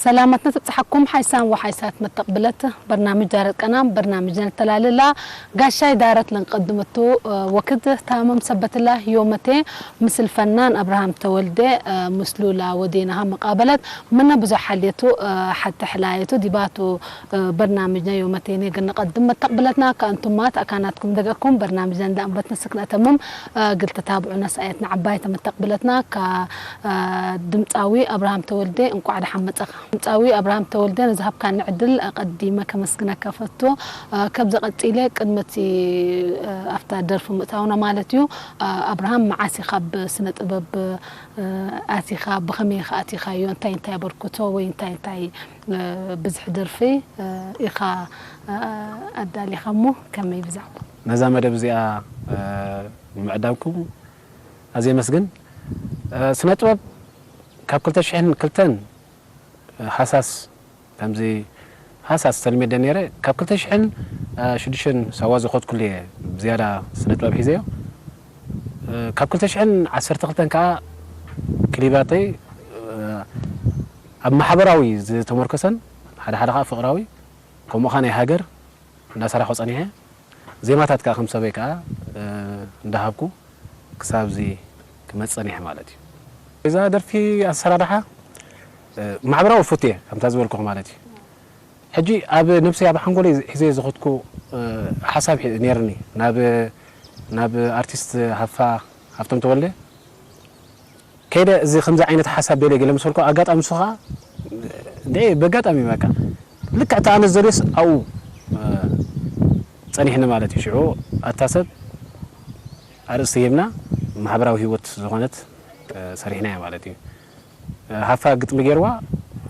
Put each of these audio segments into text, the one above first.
ሰላማትና ተብጽሓኩም ሓይሳን ወሓይሳት መተቕብለት በርናምጅ ዳረት ቀናም በርናምጅ ነተላልላ ጋሻይ ዳረት ለንቀድመቱ ወክድ ታመም ሰበትላ ዮመቴ ምስል ፈናን ኣብርሃም ተወልደ ምስሉላ ወዴናሃ መቃበለት ምነ ብዙሕ ሓልየቱ ሓቲ ሕላየቱ ዲባቱ በርናምጅና ዮመቴ ኔገ ነቐድም መተቕብለትና ከእንቱማት ኣካናትኩም ደገኩም በርናምጅና እንዳእንበት ንስክነተምም ግልተታብዑ ነስኣየትና ዓባይ ተመተቕብለትና ድምጻዊ ኣብርሃም ተወልደ እንቋዕ ደሓን መጻኻ። ድምጻዊ ኣብርሃም ተወልደ ንዝሃብካኒ ዕድል ኣቐዲመ ከመስግነካ ፈቶ። ካብዚ ቀጺለ ቅድሚ እቲ ኣብታ ደርፊ ምእታውና ማለት እዩ ኣብርሃም መዓስ ኢኻ ኣብ ስነ ጥበብ ኣቲኻ ብኸመይ ኢኻ ኣቲኻዮ እንታይ እንታይ ኣበርክቶ ወይ እንታይ እንታይ ብዝሒ ደርፊ ኢኻ ኣዳሊኻ እሞ ከመይ ብዛዕባ ነዛ መደብ እዚኣ ምዕዳምኩም ኣዝየ መስግን። ስነ ጥበብ ካብ ክልተ ሽሕን ክልተን ሃሳስ ከምዚ ሃሳስ ተልሜደ ነይረ። ካብ ክልተ ሽሕን ሽዱሽተን ሳዋ ዝኸድኩሉ እየ ዝያዳ ስነ ጥበብ ሒዘዮ። ካብ ክልተ ሽሕን ዓሰርተ ክልተን ከዓ ክሊባተይ ኣብ ማሕበራዊ ዝተመርኮሰን ሓደ ሓደ ከዓ ፍቕራዊ ከምኡ ከዓ ናይ ሃገር እንዳሰራሕኩ ጸኒሐ። ዜማታት ከዓ ከም ሰበይ ከዓ እንዳሃብኩ ክሳብ እዚ ክመጽእ ጸኒሐ ማለት እዩ። እዛ ደርፊ ኣሰራርሓ ማሕበራዊ ፉት እየ ከምታ ዝበልኩኹ ማለት እዩ። ሕጂ ኣብ ነብሰይ ኣብ ሓንጎለይ ሒዘ ዝኸድኩ ሓሳብ ነይርኒ ናብ ናብ ኣርቲስት ሃፋ ሃፍቶም ተወልደ ከይደ እዚ ከምዚ ዓይነት ሓሳብ ደልየ ገለ ምስ በልኩ ኣጋጣሚ ንሱ ከዓ እንደ በጋጣሚ በቃ ልክዕ እቲ ኣነ ዝደልዮስ ኣብኡ ጸኒሕኒ ማለት እዩ። ሽዑ ኣታ ሰብ ኣርእስቲ ሂብና ማሕበራዊ ህይወት ዝኾነት ሰሪሕናያ ማለት እዩ። ሃፋ ግጥሚ ገይርዋ፣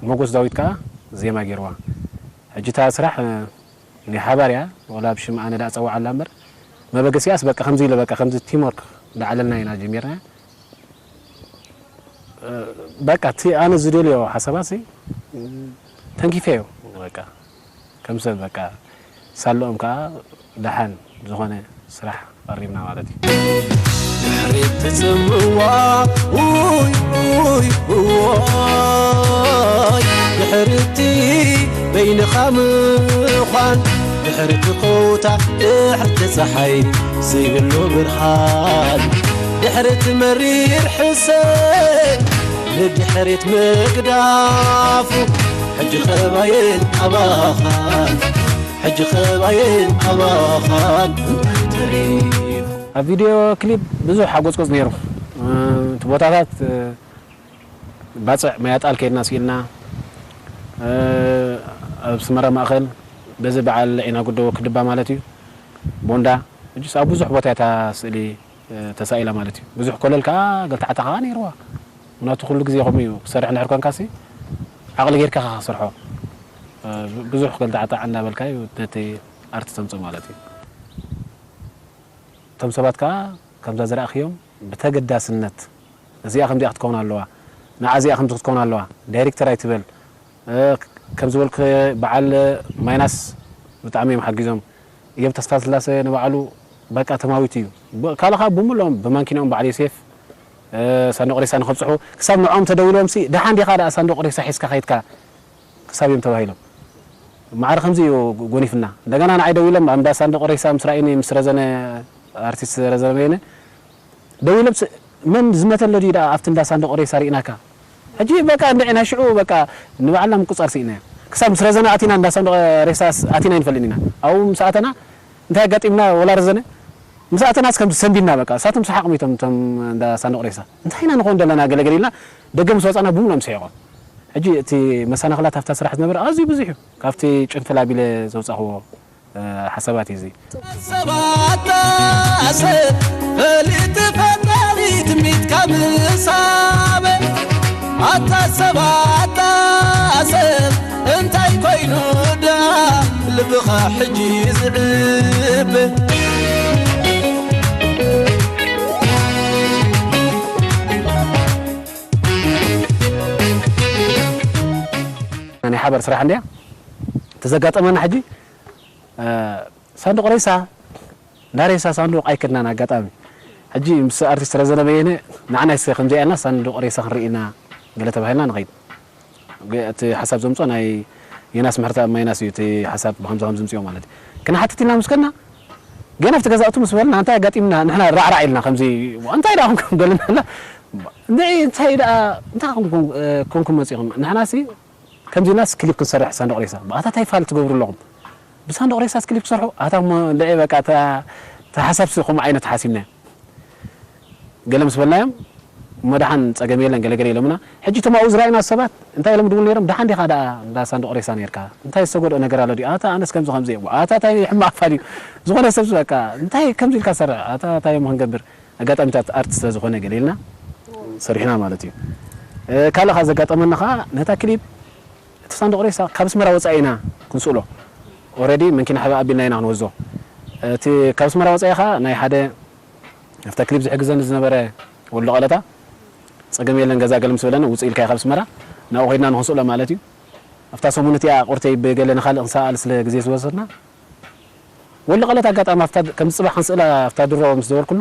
ሞጎስ ዳዊት ከዓ ዜማ ገይርዋ። ሕጂ እታ ስራሕ ናይ ሓባር እያ፣ ወላ ብሽም ኣነ ደኣ ጸውዓላ እምበር መበገሲኣስ በቃ ከምዚ ኢለ በቃ ከምዚ ቲምወርክ እንዳዓለልና ኢና ጀሚርና። በቃ እቲ ኣነ ዝደልዮ ሓሳባሲ ተንኪፈዮ በቃ ከም ሰብ በቃ ሳልኦም ከዓ ደሓን ዝኾነ ስራሕ ቀሪብና ማለት እዩ። ድሕሪት ትጽምዋ ውይ ውይ ውይ ድሕርቲ በይንኻ ምዃን ድሕርቲ ኮታ ድሕርቲ ጸሓይ ዘይብሉ ብርሃን ድሕርቲ መሪር ሕሰን ንድሕሪት ምግዳፉ ሕጂ ኸባየን ኣባኻን ሕጂ ኸባየን ኣባኻን እንታይ ተሪፉ ኣብ ቪድዮ ክሊፕ ብዙሕ ሓጎጽጎጽ ነይሩ። እቲ ቦታታት ባጽዕ ማያጣል ከይድና ስኢልና ኣብ ስመራ ማእኸል በዚ በዓል ዒና ጉዶ ክድባ ማለት እዩ ቦንዳ እጅስ ኣብ ብዙሕ ቦታ እታ ስእሊ ተሳኢላ ማለት እዩ። ብዙሕ ኮለል ከዓ ገልተዓታ ከዓ ነይርዋ። ምክንያቱ ኩሉ ግዜ ከምኡ እዩ ክሰርሕ እንድሕር ኮንካሲ ዓቕሊ ጌርካ ኢኻ ክሰርሖ። ብዙሕ ገልተዓታ እናበልካ እዩ ነቲ ኣርት ተምፅእ ማለት እዩ። እቶም ሰባት ከዓ ከምዛ ዝረእኽዮም ብተገዳስነት እዚኣ ከምዚኣ ክትከውን ኣለዋ፣ ንዓ እዚኣ ከምዚ ክትከውን ኣለዋ፣ ዳይሬክተር ኣይትበል፣ ከም ዝበልኩ በዓል ማይናስ ብጣዕሚ እዮም ሓጊዞም። እዮብ ተስፋስላሰ ንባዕሉ በቃ ተማዊቱ እዩ። ካልኻ ብምሎም ብማንኪንኦም በዓል ዮሴፍ ሳንዱቕ ሬሳ ንኸብፅሑ ክሳብ ንዕኦም ተደዊሎም ሲ ደሓን ዲኻ ደኣ ሳንዱቕ ሬሳ ሒዝካ ከይድካ ክሳብ እዮም ተባሂሎም። ማዕረ ከምዚ እዩ ጎኒፍና። እንደገና ንዓይ ደዊሎም ኣብ እንዳ ሳንዱቕ ሬሳ ምስ ራእዩኒ ምስ ረዘነ ኣርቲስት ረዘነ በየነ ደዊሎም መን ዝመተ ኣሎ ድዩ ደኣ ኣብቲ እንዳ ሳንዱቕ ሬሳ ርኢናካ ሕጂ በቃ እንድዒ ናይ ሽዑ በቃ ንባዕልና ምቁጻር ስኢናዮ ክሳብ ምስ ረዘነ ኣቲና እንዳ ሳንዱቕ ሬሳ ኣቲና ይንፈልጥን ኢና ኣብኡ ምስ ኣተና እንታይ ኣጋጢምና ወላ ረዘነ ምስ ኣተናስ ከም ሰንቢድና በቃ እሳቶም ሰሓቕ ሚቶም እቶም እንዳ ሳንዱቕ ሬሳ እንታይ ኢና ንኾን ዘለና ገለገለ ኢልና ደገ ምስ ወጻና ብሙሉኦም ሰሒቖም ሕጂ እቲ መሰናኽላት ኣብታ ስራሕ ዝነበረ ኣዝዩ ብዙሕ እዩ ካብቲ ጭንፍል ኣቢለ ዘውጻኽዎ ሓሳባት እዩ እዚ። ኣሰባጣሰ ፈሊጥ ፈጣሪ ትሚትካ ምሳበ ኣታ ሰባጣሰ እንታይ ኮይኑ ደኣ ልብኻ ሕጂ ዝዕበ ናይ ሓበር ስራሕ እንድያ ተዘጋጠመና ሕጂ ሳንዱቕ ሬሳ እንዳ ሬሳ ሳንዱቕ ኣይከድናን ኣጋጣሚ ሕጂ ምስ ኣርቲስት ረዘነ በየነ ንዓና ይሰ ከምዚኣ ኢልና ሳንዱቕ ሬሳ ክንርኢ ኢና ገለ ተባሂልና ንኸይድ። ገ-፣ እቲ ሓሳብ ዘምጾ ናይ ዮናስ ምሕረተኣብ ማይናስ እዩ። እቲ ሓሳብ ብኸምዚ ከምዚ ምጽኦ ማለት እዩ። ክንሓትት ኢልና ምስ ከድና፣ ገና ኣብቲ ገዛእቱ ምስ በልና፣ እንታይ ኣጋጢምና? ንሕና ራዕራዕ ኢልና ከምዚ፣ እንታይ ደኣ ኮንኩም? በለና ኣላ። ንዒ እንታይ ደኣ፣ እንታይ ኮንኩም፣ እ፣ ኮንኩም መጺኹም? ንሕናሲ ከምዚ ኢልናስ ክሊፕ ክንሰርሕ ሳንዱቕ ሬሳ። ብኣታ እንታይ ፋል ትገብሩ ኣለኹም? ብሳንዱቕ ሬሳስ ክሊፕ ክሰርሑ? ኣታ እሞ ንዒ በቃ፣ እታ፣ እታ ሓሳብሲ ከምኡ ዓይነት ሓሲብናዮ። ገለ ምስ በልናዮም፣ እሞ ደሓን ጸገም የለን፣ ገለ ገለ ኢሎምና። ሕጂ እቶም ኣብኡ ዝረኣዩና ሰባት እንታይ ኢሎም ድውል ነይሮም? "ደሓን ዲኻ ደኣ እንዳ ሳንዱቕ ሬሳ ነይርካ? እንታይ ዝተጎድኦ ነገር ኣሎ ድዩ? ኣታ ኣነስ ከምዚ ከምዚ እየ። ኣታ እንታይ ሕማቕ ፋል እዩ? ዝኾነ ሰብስ በቃ እንታይ ከምዚ ኢልካ ትሰርሕ? ኣታ እንታይ እሞ ክንገብር?" ኣጋጣሚታት ኣርት ስለ ዝኾነ ገለ ኢልና ሰሪሕና ማለት እዩ። እ፣ ካልእ ኸኣ ዘጋጠመና ኸኣ ነታ ክሊፕ እቲ ሳንዱቕ ሬሳ ካብ ኣስመራ ወጻኢ ኢና ክንስእሎ። ኦረዲ መንኪና ሕበ ኣቢልና ኢና ክንወስዶ። እቲ ካብ ኣስመራ ወጻኢ ኸኣ ናይ ሓደ ኣብታ ክሊፕ ዝሕግዘኒ ዝነበረ ወልዶ ቀለታ፣ "ጸገም የለን፣ ገዛ ገለ ምስ በለና ውጽእ ኢልካ ኢኻ ኣብ ኣስመራ፣ ናብኡ ኸይድና ንኽንስእሎ" ማለት እዩ። ኣብታ ሰሙን እቲኣ ቁርተይ ብገለ ንኻልእ ክንሰኣል ስለ ግዜ ዝወሰድና፣ ወልዶ ቀለታ ኣጋጣሚ ኣብታ፣ ከም ጽባሕ ክንስእላ ኣብታ ድሮ ምስ ደወልኩሉ፣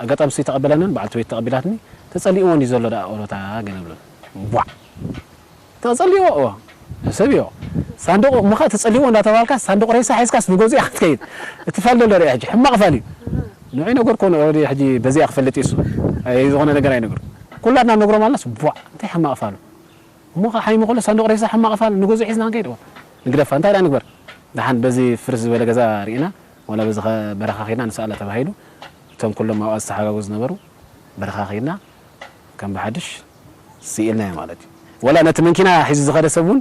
ኣጋጣሚ እሱ ተቐበለንን በዓልቲ ቤት ተቐቢላትኒ፣ "ተጸሊእዎ እንድዩ ዘሎ ደኣ ኦሮታ" ገለ ብሎን። ቧዕ! ተጸሊዎ፣ እወ። ሕሰብዮ። ሳንዱቕ እሞ ኸኣ ተጸሊዎ እንዳተባልካ፣ ሳንዱቕ ሬሳ ሒዝካስ ንገዝኡ ኢኻ ትከይድ። እቲ ፋል ዘሎ ርኣ ሕጂ፣ ሕማቕ ፋል እዩ። ንዑ ይነገርኩ፣ ኦረዲ ሕጂ በዚኣ ክፈልጥ እዩ እሱ። ኣይ፣ ዝኾነ ነገር ኣይነግር። ኩላትና ንነግሮም ኣለናስ፣ ቧዕ! እንታይ ሕማቕ ፋል። እሞ ኸዓ ሓይሙ ከሎ ሳንዱቕ ሬሳ ሕማቕ ፋል ንገዝኡ ሒዝና ክንከይድ፣ እወ። ንግደፋ፣ እንታይ ደኣ ንግበር? ደሓን በዚ ፍርስ ዝበለ ገዛ ርኢና፣ ዋላ በዚ ኸ-፣ በረኻ ኸይድና ንስኣላ ተባሂሉ፣ እቶም ኩሎም ኣብኣ ዝተሓጋገዙ ዝነበሩ፣ በረኻ ኸይድና፣ ከም ብሓድሽ ስኢልናዮ ማለት እዩ። ወላ ነቲ መንኪና ሒዙ ዝኸደ ሰብ እውን፣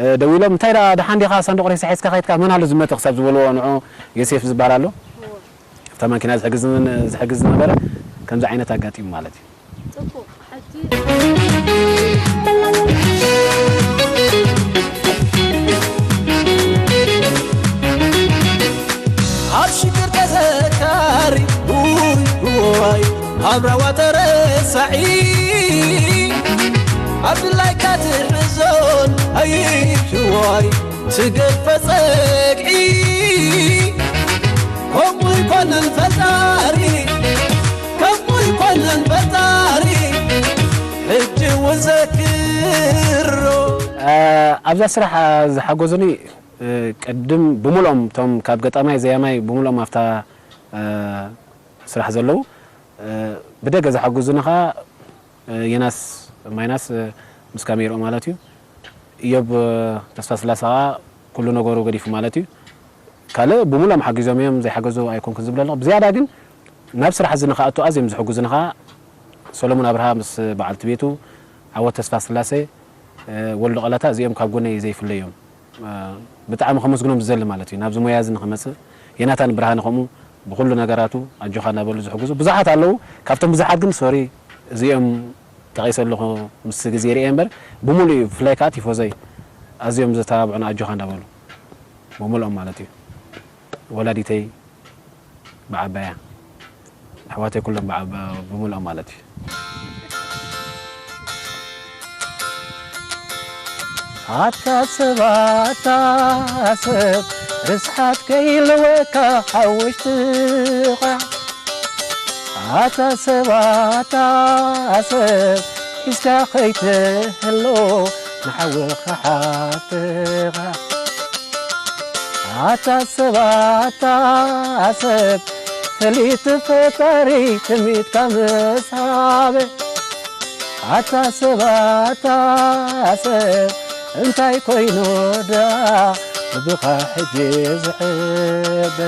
እ፣ ደዊሎም፣ "እንታይ ደኣ ደሓን ዲኻ? ሳንዱቕ ሬሳ ሒዝካ ከይድካ መን ኣሎ ዝመተ?" ክሳብ ዝበልዎ፣ ንዑ ዮሴፍ ዝበሃል ኣሎ። ኣብታ መንኪና ዝሕግዝ፣ ዝሕግዝ ዝነበረ ከምዚ ዓይነት ኣጋጢሙ ማለት እዩ። ጽቡቕ። ሕጂ ኣብ ሽግር ተዘካሪ፣ ውይ፣ ውይ፣ ኣብ ራዋ ተረሳዒ፣ ኣብ ድላይካ ትሕዞን፣ ኣይ፣ ሽዋይ፣ ትገድፈ ጸግዒ። ከምኡ ይኮነን ፈጣሪ፣ ከምኡ ይኮነን ፈጣሪ፣ ሕጂ እውን ዘክሮ። እ፣ ኣብዛ ስራሕ ዝሓገዙኒ፣ እ፣ ቅድም ብምልኦም እቶም ካብ ገጣማይ ዘያማይ ብምልኦም ኣብታ፣ እ፣ ስራሕ ዘለዉ፣ እ፣ ብደገ ዝሓግዙኒ ኸኣ፣ እ፣ ዮናስ ማይናስ፣ እ፣ ምስ ካሜርኡ ማለት እዩ። እዮብ፣ እ፣ ተስፋስላሰ ኸኣ ኩሉ ነገሩ ገዲፉ ማለት እዩ። ካልእ ብምልኦም ሓጊዞም እዮም፣ ዘይሓገዙ ኣይኮንኩን ዝብል ኣለኹ። ብዝያዳ ግን ናብ ስራሕ እዚ ንኽኣቱ ኣዝዮም ዝሕጉዙኒ ኸኣ ሰሎሙን ኣብርሃ ምስ በዓልቲ ቤቱ፣ ዓወት ተስፋስላሴ፣ እ፣ ወልዱ ቀለታ፣ እዚኦም ካብ ጎነይ ዘይፍለዩ እዮም። እ፣ ብጣዕሚ ከመስግኖም ዝደሊ ማለት እዩ። ናብዚ ሞያ እዚ ንኽመጽእ፣ ዮናታን ብርሃነ ከምኡ ብኹሉ ነገራቱ ኣጆኻ እናበሉ ዝሕግዙ ብዙሓት ኣለዉ። ካብቶም ብዙሓት ግን ሶሪ እዚኦም ጠቒሰ ኣለኹ ምስ ግዜ ርእየ እምበር፣ ብምሉእ እዩ፣ ብፍላይ ከኣ ቲፎዘይ ኣዝዮም ዝተባብዑና ኣጆኻ እንዳበሉ፣ ብምልኦም ማለት እዩ። ወላዲተይ ብዓባያ፣ ኣሕዋተይ ኩሎም ብዓባ-፣ ብምልኦም ማለት እዩ። ኣታ ሰብ፣ ኣታ ሰብ፣ ርስሓት ከይለወካ ኣብ ውሽጥኻ። ኣታ ሰብ፣ ኣታ ሰብ፣ ሒዝካ ከይትህሎ ንሓውኻ ሓፍትኻ። ኣታ ሰብ፣ ኣታ ሰብ፣ ፈሊጡ ፈጣሪ ትምኒትካ ምስ ሃበ። ኣታ ሰብ፣ ኣታ ሰብ፣ እንታይ ኮይኑ ደኣ ልብኻ ሕጂ ዝሕበ?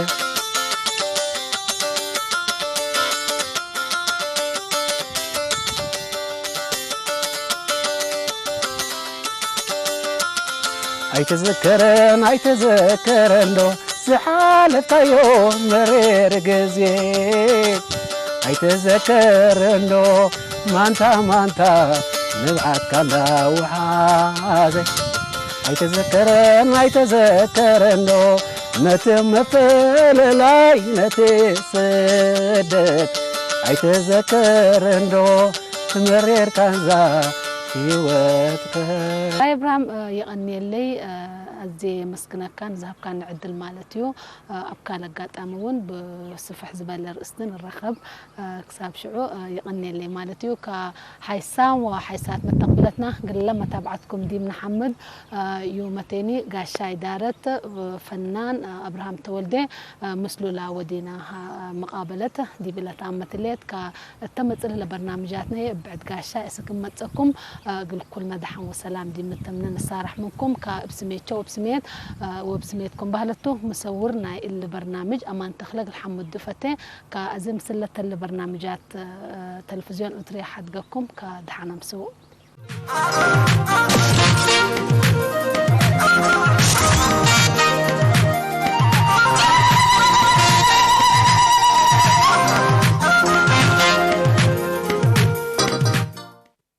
ኣይትዝከረን፣ ኣይትዝከረን ዶ ዝሓለፍካዮ መሪር ግዜ? ኣይትዝከረን ዶ ማንታ ማንታ ንብዓትካ እንዳወሓዘ? ኣይትዝከረን፣ ኣይትዝከረን ዶ ነቲ ምፍልላይ፣ ነቲ ስደት? ኣይትዝከረን ዶ መሪር ቃንዛ ህይወትከ? ኣይ ኣብርሃም፣ እ፣ የቐንየለይ፣ እ፣ ኣዝየ የመስግነካ ንዝሃብካኒ ዕድል ማለት እዩ። ኣብ ካልእ ኣጋጣሚ እውን ብስፍሕ ዝበለ ርእስቲ ንራኸብ። ክሳብ ሽዑ ይቐንየለይ ማለት እዩ። ሓይሳም ወሓይሳት መተቕብለትና ግለ መታብዓትኩም ዲም ንሓምድ እዩ መቴኒ ጋሻ ይዳረት ፈናን ኣብርሃም ተወልደ ምስሉላ ወዲና መቃበለት ዲብለታ መትሌት እተመጽእ ለበርናምጃትነ እብዕድ ጋሻ እስክመጸኩም ግልኩል መድሓን ወሰላም ዲምትምነ ንሳራሕ ምንኩም ካብ ስሜቸው ወብስሜት ወብስሜትኩም ባህለቱ መሰውር ናይ እሊ በርናምጅ ኣማን ተኽለ ግልሓሙድ ፈቴ ከዚ ምስለተሊ በርናምጃት ተለፍዝዮን እትሪ ሓድገኩም ከድሓና ምስው